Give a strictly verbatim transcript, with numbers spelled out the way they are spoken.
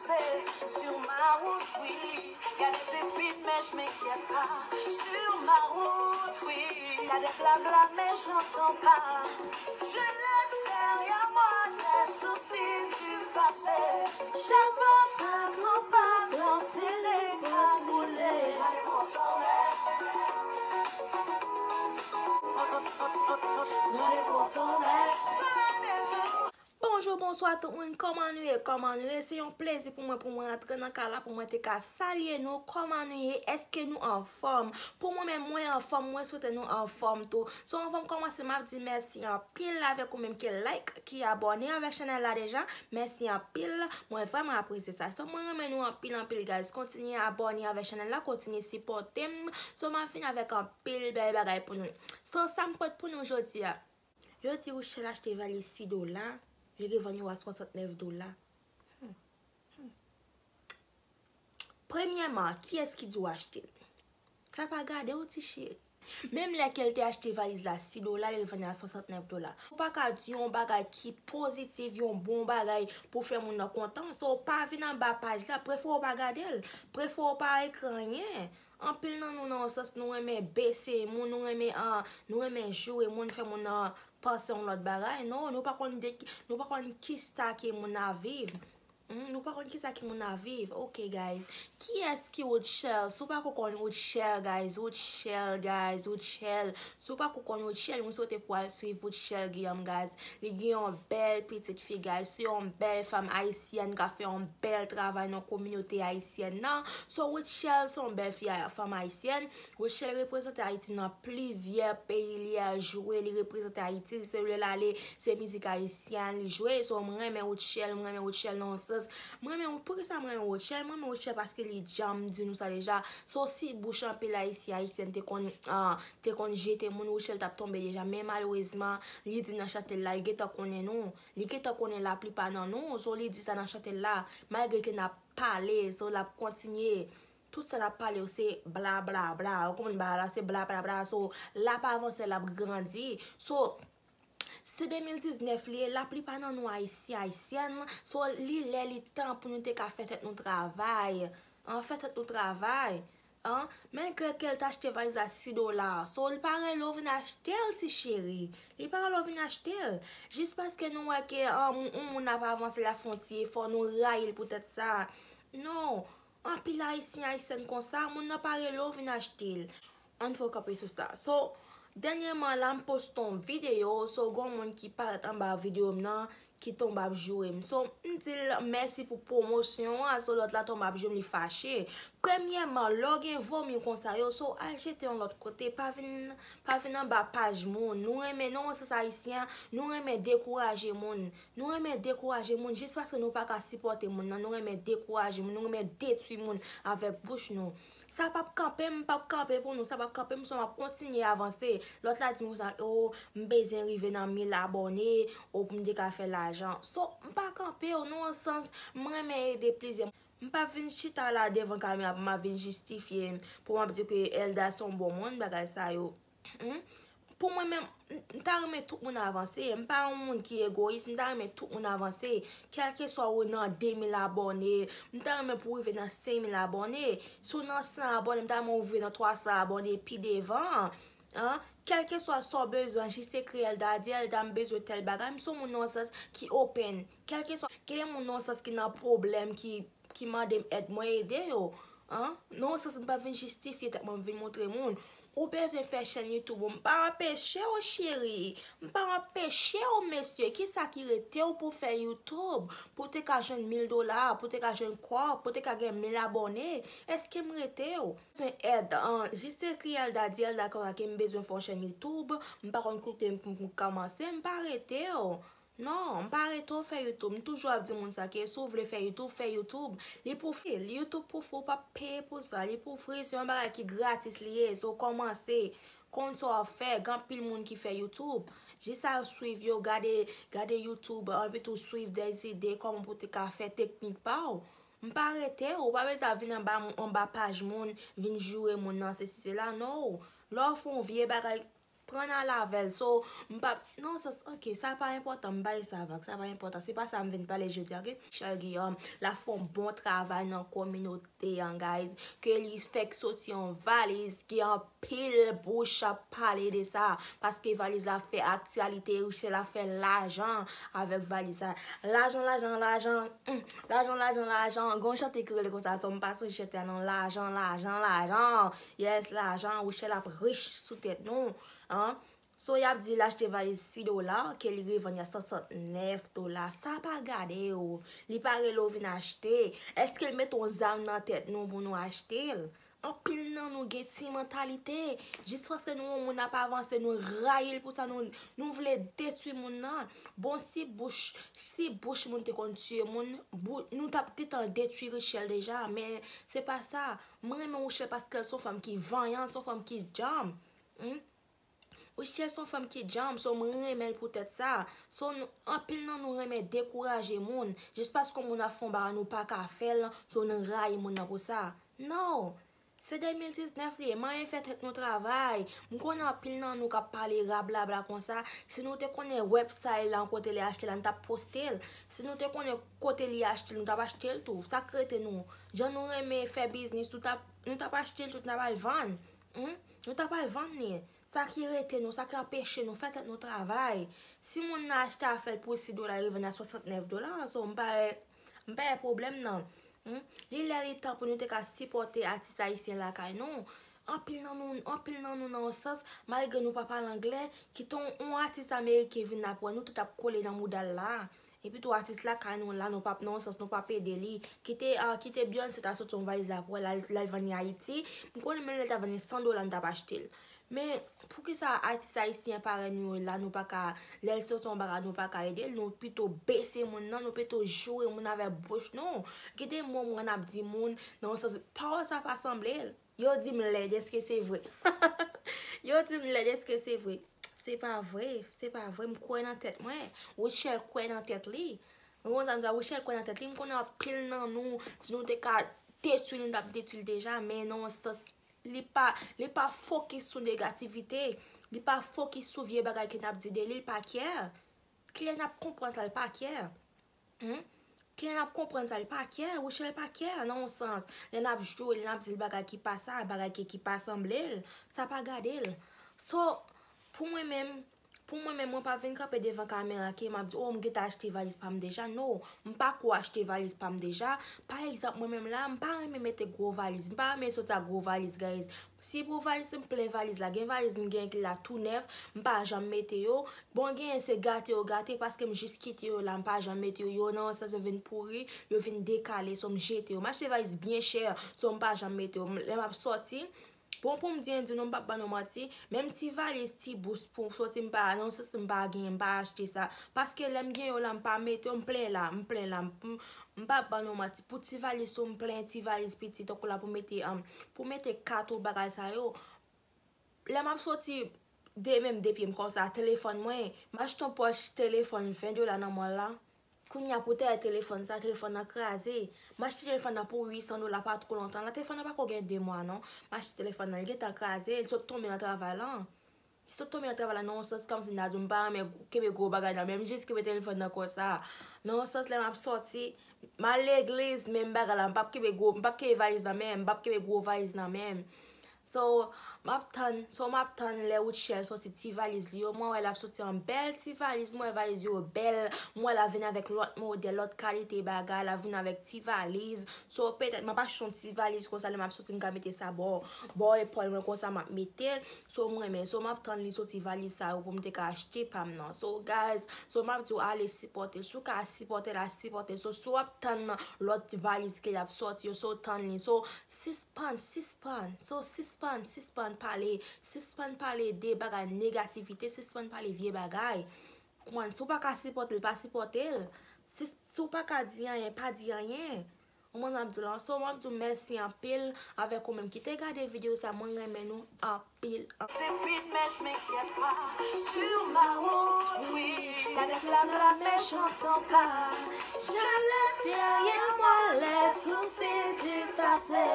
Sur ma route, oui. Y a des épines, mais je m'inquiète pas. Sur ma route, oui. Y a des blabla, mais j'entends pas. Je laisse derrière moi les soucis du passé. J'avance à grands pas, blancs serrés, pas brûlés. Dans les gros sommets. Bonjou, bonswa tout moun, kòman nou ye, kòman nou ye? Se yon plezi pou mwen, pou mwen antre nan kay la, pou mwen te ka salye nou, kòman nou ye, èske nou anfòm? Pou mwen menm, mwen anfòm, mwen swete nou anfòm tou. So, anvan m kòmanse, m ap di mèsi anpil avèk ou menm ki like, ki abòne avèk chanèl la deja, mèsi anpil, mwen vrèman apresye sa. So, mwen renmen nou anpil, anpil, guys, kontinye abòne avèk chanèl la, kontinye sipòte m. So, m ap vin avèk anpil bèl bagay pou nou. So, sa m pote pou nou jodi a. Yo di Rutshelle achte valiz sis dola, li revann yo a swasantnèf dola. Hmm. Hmm. Premyèman, kiyès ki di w achte l? Sa pa gade w, ti cheri. Menm lè ke l te achte valiz la sis dola, li revann a swasantnèf dola. Ou pa ka di yon bagay ki pozitif, yon bon bagay pou fè moun nan kontan. So, pa vin anba paj la, prefere w pa gade l, prefere w pa ekri anyen. Anpil nan nou, nan yon sans, nou renmen bese moun, nou renmen, ah, nou renmen joure moun, fè moun nan panse yon lòt bagay. Non, nou pa konn de, nou pa konn kisa ke moun nan ap viv. Hmm, nou pa konn kisa ke moun nan ap viv. Ok, guys. Kiyès ki Rutshelle? Si w pa ko konn Rutshelle, guys, Rutshelle, guys, Rutshelle. Si w pa ko konn Rutshelle, mwen swete pou al swiv Rutshelle Guillaume, guys. Li gen yon bèl pitit fi, guys. Se yon bèl fanm ayisyèn k ap fè yon bèl travay nan kominote ayisyèn nan. So, Rutshelle se yon bèl fi, fanm ayisyèn. Rutshelle reprezante Ayiti nan plizyè peyi, li al joure, li reprezante Ayiti. Se lè l ale, se mizik ayisyèn li jwe. So, mwen renmen Rutshelle, mwen renmen Rutshelle nan yon sans. Mwen renmen, poukisa mwen renmen Rutshelle? Mwen renmen Rutshelle paske li djanm di nou sa deja. So, si bouch anpil ayisyen, ayisyèn te konn, ah, te konn jete moun, Rutshelle t ap tonbe deja. Men malerezman, li di nan chante l la, li gentan konnen nou. Li gentan konnen laplipa nan nou. So, li di sa nan chante l la. Malgre ke n ap pale, so, l ap kontinye. Tout sa n ap pale yo se bla, bla, bla. Ou konprann bagay la, se bla, bla, bla. So, l ap avanse, l ap grandi. So, se de mil diznèf li ye, laplipa nan nou ayisyen, ayisyèn. So, li lè, li tan pou nou te ka fè tèt nou travay. An, fè tèt nou travay. An, malgre ke l t achte valiz la sis dola. So, li pa rele w vin achte l, ti cheri. Li pa rele w vin achte l. Jis paske nou wè ke, an, yon moun ap avanse, l ap fè yon ti efò, nou rayi l poutèt sa. Non. Anpil ayisyen, ayisyèn konsa, moun nan pa rele w vin achte l. Ann fè w kanpe sou sa. So, dènyèman la, m poste yon videyo, so, gon moun ki parèt anba videyo m nan, ki tonbe ap joure m. So, m di l mèsi pou pwomosyon an, so, lòt la tonbe ap joure m, li fache. Premyèman, lè w gen vomi konsa yo, so, al jete yon lòt kote, pa vin, pa vin anba paj moun. Nou renmen, nan yon sans ayisyen, nou renmen dekouraje moun. Nou renmen dekouraje moun jis paske nou pa ka sipòte moun nan. Nou renmen dekouraje moun, nou renmen detwi moun avèk bouch nou. Sa p ap kanpe, m p ap kanpe pou nou, sa p ap kanpe m, so m ap kontinye avanse. Lòt la di m konsa, o, m bezwen rive nan mil abòne, o, pou m te ka fè lajan. So, m pa kanpe w, nan yon sans, m renmen ede plizyè. M p ap vin chita la devan kamera pou m ap vin jistifye m, pou m ap di ke Elda se yon bon moun, bagay sa yo. Hmm? Pou mwen menm, m, m ta renmen tout moun avanse. M pa yon moun ki egoyis, m ta renmen tout moun avanse. Kèlkeswa ou nan de mil abòne, m ta renmen pou w rive nan senk mil abòne. Si w nan san abòne, m ta renmen w rive nan twa san abòne pi devan. An? Kèlkeswa sa w bezwen, jis ekri Elda, di Elda, m bezwen tèl bagay. M se yon moun nan yon sans ki open. Kèlkeswa, gen moun nan yon sans ki nan pwoblèm, ki ki mande m èd, mwen ede yo. An? Nan yon sans, m pa vin jistifye tèt mwen, m vin montre moun. Ou bezwen fè chèn YouTube ou, m pa anpeche w, cheri. M pa anpeche w, mesye. Kisa ki rete w pou fè YouTube? Pou te ka jwenn mil dola, pou te ka jwenn kòb, pou te ka gen mil abòne? Èske m rete w? Bezwen èd, an, jis ekri Elda, di Elda konsa ke m bezwen fè yon chèn YouTube, m pa konn kote m pou m kòmanse, m pa rete w. Non, m pa rete w fè YouTube. M toujou ap di moun sa ke si w vle fè YouTube, fè YouTube. Li pou fri. YouTube pou fri, ou p ap peye pou sa. Li pou fri, se yon bagay ki gratis li ye. So, kòmanse. Konn sa w ap fè. Gen anpil moun ki fè YouTube. Jis al swiv yo, gade, gade YouTube, epi tou swiv de ide, kòman pou te ka fè teknik pa w. M pa rete w, ou pa bezwen vin anba, anba paj moun, vin joure moun nan, sesi, sela, non. Lè w fè yon vye bagay, pran nan lavèl. So, m pa, nan sans, ok, sa pa enpòtan, m bay sa vag, sa pa enpòtan. Se pa sa m vin pale jodi a, ok? Michel Guillaume, l ap fè yon bon travay nan kominote an, guys. Ke li fèk soti yon valiz ki anpil bouch ap pale de sa. Paske valiz la fè aktyalite, Rutshelle ap fè lajan avèk valiz la. Lajan, lajan, lajan, mm, lajan, lajan, lajan. Gon chante ki rele konsa, so m pa sonje chante a non. Lajan, lajan, lajan. Yes, lajan, Rutshelle ap rich sou tèt nou. An. So, y ap di l achte valiz sis dola, ke li revann y a swasantnèf dola. Sa pa gade w. Li pa rele w vin achte. Èske l mete yon zam nan tèt nou pou nou achte l? Anpil nan nou gen ti mantalite. Jis paske nou wè yon moun ap avanse, nou rayi l pou sa, nou, nou vle detwi moun nan. Bon, si bouch, si bouch moun te konn tiye moun, bou, nou t ap gentan detwi Rutshelle deja, men se pa sa. Mwen renmen Rutshelle paske l se yon fanm ki vanyan, l se yon fanm ki djanm. Hmm? Rutshelle se yon fanm ki djanm, so mwen renmen l poutèt sa. So, nou, anpil nan nou renmen dekouraje moun. Jis paske yon moun ap fè yon bagay, nou pa ka fè l, so nou rayi moun nan pou sa. No! Se de mil diznèf li ye, manyen fè tèt nou travay. M konnen anpil nan nou k ap pale rablabla konsa. Si nou te konnen website la, kote li achte la, nou t ap poste l. Si nou te konnen kote li achte l, nou t ap achte l tou. Sa k rete nou? Jan nou renmen fè biznis, nou t ap, nou t ap achte l tou, nou t ap al vann. Hmm? Nou t ap al vann li. Sa ki rete nou, sa ki anpeche nou fè tèt nou travay. Si moun nan achte afè l pou sis dola, li revann a swasantnèf dola, so m pa wè, m pa wè pwoblèm nan. Hmm? Li lè li tan pou nou te ka sipòte atis ayisyen lakay nou. Anpil nan nou, anpil nan nou nan yon sans, malgre nou pa pale anglè, kite yon, yon atis ameriken vin ap wè nou, tout ap kole nan mouda l la. Epi tou atis lakay nou la, nou p ap nan yon sans, nou p ap ede li. Kite, ah, kite Beyoncé ta soti yon valiz la pou l al, l al vann li Ayiti. M konnen menm lè l ta vann li san dola, nou t ap achte l. Men, poukisa atis ayisyen parèy nou yo la, nou pa ka, lè l soti yon bagay, nou pa ka ede l, nou pito bese moun nan, nou pito joure moun avèk bouch nou. Gen de mo mwen ap di moun, nan yon sans, pawòl sa pa sanble l. Yo di m lèd, èske se vre? Yo di m lèd, èske se vre? Se pa vre, se pa vre, m kwè nan tèt mwen. Rutshelle kwè nan tèt li. Ou konprann sa m di a? Rutshelle kwè nan tèt li, m konnen anpil nan nou, si nou te ka detwi l, nou t ap detwi l deja, men nan yon sans, li pa, li pa fokis sou negativite, li pa fokis sou vye bagay ke n ap di de li, li pa care. Kilè n ap konprann sa, li pa care? Hmm? Kilè n ap konprann sa, li pa care, Rutshelle pa care nan yon sans. Lè n ap joure, lè n ap di l bagay ki pa sa, bagay ki, ki pa sanble l, sa pa gade l. So, pou mwen menm, pou mwen menm, mwen pa vin kanpe devan kamera ke m ap di, oh, m gentan achte valiz pa m deja. No, m pa ko achte valiz pa m deja. Pa egzanp, mwen menm la, m pa renmen mete gwo valiz. M pa renmen soti ak gwo valiz, guys. Si pou valiz, m plen valiz la. Gen valiz m gen ki la tou nèf, m pa janm mete yo. Bon, genyen se gate yo gate paske m jis kite yo la, m pa janm mete yo. Yo nan yon sans yo vin pouri, yo vin dekale, so m jete yo. M achte valiz byen chè, so m pa janm mete yo. Lè m ap sòti, bon, pou m di en di nou, m p ap ban nou manti, menm ti valiz, ti bous pou sòti, m pa, nan yon sans m pa gen, m pa achte sa. Paske lè m gen yo la, m pa mete yo, m plen la, m plen la, m, m, m p ap ban nou manti. Pou ti valiz tou, m plen ti valiz piti, tankou la pou mete, um, pou mete kat ou bagay sa yo. Lè m ap sòti de menm de pye m konsa, telefòn mwen, m achte yon pòch telefòn ven dola nan mòl la. Kounye a pou tèyè telefòn sa, telefòn nan kraze. M achte telefòn nan pou uit san dola pa twò lontan. La telefòn nan pako gen de mwa non. M achte telefòn nan, li gentan kraze, li sot tonbe nan travay lan. Li sot tonbe nan travay lan nan yon sans kòmsi m ta di w m pa renmen gwo, kenbe gwo bagay nan men m, jis kenbe telefòn nan konsa. Nan yon sans lè m ap sòti, m al legliz, menm bagay la, m p ap kenbe gwo, m p ap kenbe valiz nan men m, m p ap kenbe gwo valiz nan men m. So, m ap tann, so m ap tann lè Rutshelle sòti ti valiz li yo. Mwen wè l ap sòti an bèl ti valiz, mwen wè valiz yo bèl, mwen wè l ap vin avèk lòt modèl, lòt kalite bagay, l ap vin avèk ti valiz. So, petèt m ap achte yon ti valiz konsa, lè m ap sòti, m ka mete sa bò, bò epòl mwen konsa, m ap mete l. So, m renmen. So, m ap tann li sòti valiz sa yo pou m te ka achte pa m nan. So, guys, so m ap di w ale sipòte l. Si w ka sipòte l, al sipòte l. So, si w ap tann lòt valiz ke l ap sòti yo, so, tann li. So, sispann, sispann. So, sispann, sispann pale. Sispann pale de bagay negativite, sispann pale vye bagay. Konprann, si w pa ka sipòte l, pa sipòte l. Si, si w pa ka di anyen, pa di anyen. Ou konprann sa m ap di w la? So, m ap di w mèsi anpil avèk ou menm ki te gade videyo sa, mwen renmen nou anpil, anpil. Depi mèch men kèt pa sur ma route, wi. Gade pla pla mèch an tonka. Je laisse derrière moi les soucis du passé.